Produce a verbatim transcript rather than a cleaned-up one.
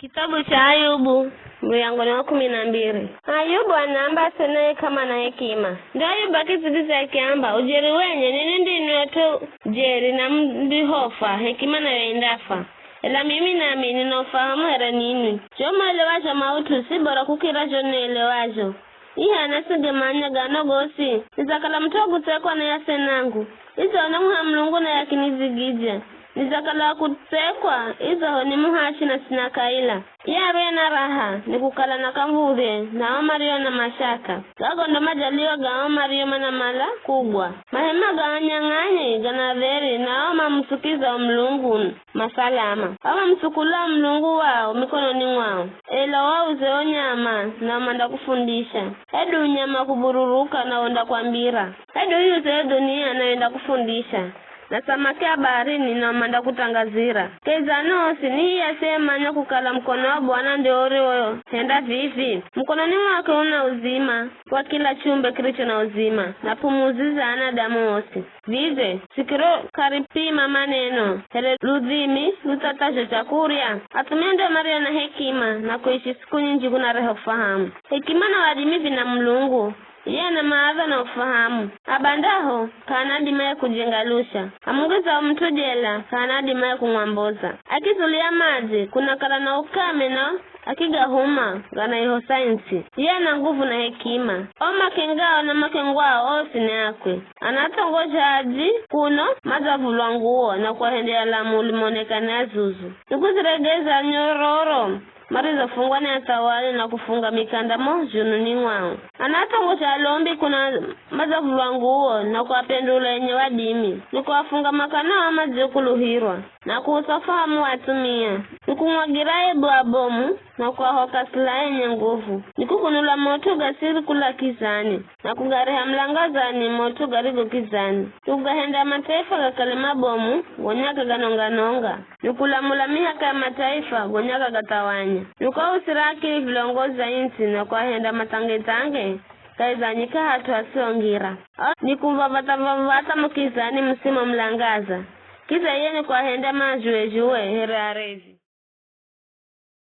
Kitabu cha Ayubu, mlango ni wa kumi na mbili. Ayubu anaamba asenaye k'amana hekima. Ndo Ayubu akidzigidzya akiamba, "Ujeri wenye, nini ndinwi at'u jeri na mundihofa, hekima nayo indafa. Ela mimi nami nina ufahamu here ninwi. Zho muelewazho maut'u si bora kukira zho nielewazho." Iye anasegemanya gano gosi, nidzakala mut'u wa kutsekwa naye asenangu, idzaona muha Mulungu naye akinidzigidzya. Nidzakala wa kutsekwa, idzaho ni muhachi na sina kaila. Ye ariye na raha, ni kukala na kamuv̱e, na ao mario na mashaka. Gago ndo majaliwa ga ao mario manamala kugwa. Mahema ga anyang'anyi gana dheri, na ao mamutsukizao Mulungu masalama. Ao mamutsukula Mulungu wao mikononi mwao. Ela wauze o nyama, nao mandakufundisha. Hedu nyama kubururuka, nao ndakwambira. Hedu iuze yo dhunia, nayo indakufundisha. Na samaki a baharini, nao mandakutangazira. Kahi za ano osi, ni hiya asiyemanya kukala mukono wa Bwana ndio uriwohenda vivi? Mukononi mwake una uzima wa kila chumbe kiricho na uzima, na p'umuzi za anadamu osi. Vize, sikiro k'aripima maneno, here ludhimi lutsatsazho chakurya? Athumia ndio mario na hekima, na kuishi siku nyinji kunareha ufahamu. Hekima na wadimi vina Mulungu, iye ana maadha na ufahamu. Abandaho, k'aana dima ya kujengalusha. Amungizao mut'u jela, k'aana dima ya kumwamboza. Akizulia madzi, kunakala na ukame na akigahuma, ganaihosa ntsi. Iye ana nguvu na hekima. O makengao na makengwao osi ni akwe. Anathongozha adzi kuno madzavulwa nguo na kuwahendera lamuli monekane azuzu. Nikuziregeza nyororo marizofungwa ni athawali na kufunga mikanda mo zhununi mwao. Anathongozha alombi kuno madzavulwa nguo na kuwapendula enye wadimi, nikuwafunga makanao madzokuluhirwa, na kuusa ufahamu wa athumia. Nikumwagira aibu abomu na kuahoka silaha enye nguvu. Nikukunula maut'u gasiri kula kizani, na kugareha mlangazani maut'u garigo kizani. Nikugahenda mataifa gakale mabomu, gonya gaganonga-nonga. Nikulamula mihaka ya mataifa, gonya gagathawanya. Nikuausira akili vilongozi a ntsi na kuahenda matsange-tsange kahi za nyika hat'u hasio ngira. Nikumuv̱avat'a-v̱avat'a mo kizani musimo mulangaza. Kidza iye nikuahenda mazhuwe-zhuwe here arezi.